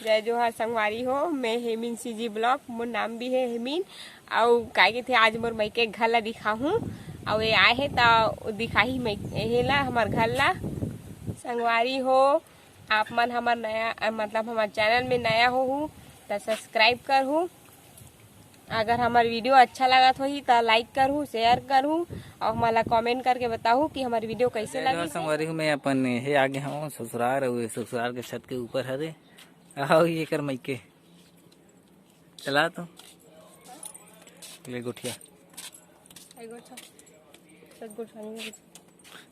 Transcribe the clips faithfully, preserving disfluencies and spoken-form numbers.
जय जोहार संगवारी हो, मैं हेमिन सीजी ब्लॉग, मोर नाम भी है हेमिन। अउ का कहिथे, आज मोर मइके घर ला दिखाहूँ, अउ ये आए हे त दिखाही मइ-, एहे ला, हमर घर ला। संगवारी हो, आप मन हमर नया, अ, मतलब हमर चैनल में नया होहू त सब्सक्राइब करहू। अगर हमर वीडियो अच्छा लगत होही त लाइक करहू, शेयर करहू, अउ हमन ला कमेंट करके बताहू कि हमर वीडियो कैसे जय जोहार लगी। संगवारी हो, मैं अपन हे आगे हूँ ससुरार, अउ ये ससुरार के छत के ऊपर हरे। आओ, ये कर मइके चला तो ले गोठिया।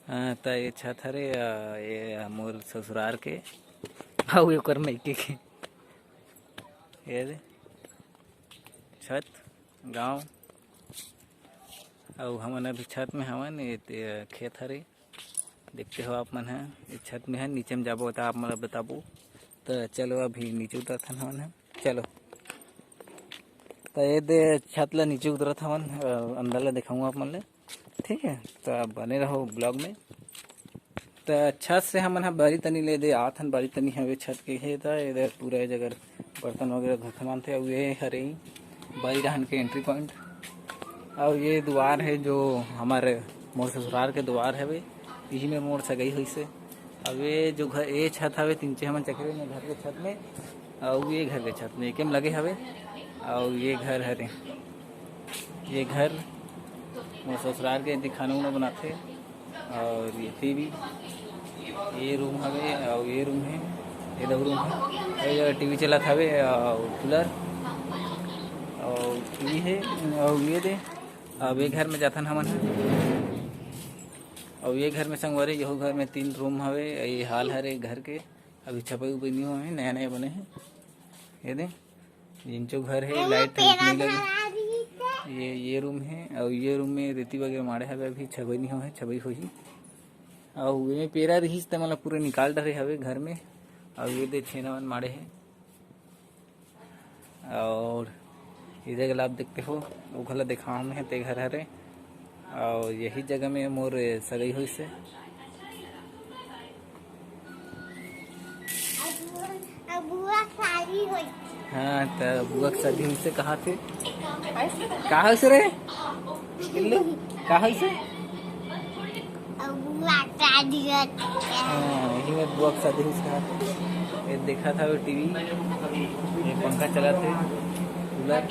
हाँ, त ये छत हरे, अ, ये मोर ससुरार के, अउ ये कर मइके के। ये दे छत, गांव, अउ हमन अभी छत में हवन। ये ते खेत हरे, देखते हो आप मन ह, ये छत में है, नीचे में जाबो त आप मन ला बताबो। त चलो, अभी नीचे उतरथन हमन ह, चलो। त ये दे छत ला नीचे उतरत हवन, अ, अंदर ला दिखाऊँ आप मन ले, ठीक है। त बने रहो ब्लॉग में। त छत से हमन ह बारी तनी ले दे आत हन, बारी तनी हवे छत के हे, त इधर पूरा ये जगह बर्तन वगैरह धोथे मानथे। अउ ये हरे बारी डहन के एंट्री पॉइंट, अउ ये दुआर है जो हमारे मोर ससुरार के दुआर हवे, इही में मोर सगाई होइसे। अउ ये जो घर, ये छत हवे, तीन छे हमन चकरे में घर के छत में, अउ ये घर के छत में एके में लगे हवे। अउ ये घर हरे, ये घर मोर ससुरार के दिखाना उना बनाथे। और ये टीवी, ये रूम हवे, और ये रूम है, ये दो रूम है। ये टीवी चलत हवे और कूलर और टीवी है। और ये दे, अब ये घर में जाथन हमन ह। और ये घर में संगवारी, यहू घर में तीन रूम हवे। ये हॉल हरे घर के, अभी छपई उपई नहीं होए, नया नया बने हैं। ये दे, जिंचो घर है, लाइट नहीं लगे। ये, ये रूम है और ये रूम में रेती वगैरह माड़े हवे, अभी छबई नहीं होए, छबई होही। और ये पेरा रहीस त मतलब पूरा निकाल डरे हवे घर में। और ये दे छेना मन माड़े है। और इधर के आप देखते हो, वो घला देखा हम है ते घर हरे। और यही जगह में मोर सगाई होइसे। अब बुआ शादी होई। हाँ, त बुआ के शादी होइसे कहा थे? का होइसे रे? इल्लू, का होइसे? अब बुआ शादी होई। हाँ, यही में बुआ के शादी होइसे कहा थे। ये देखा था वो टीवी, ये पंखा चला थे, कूलर।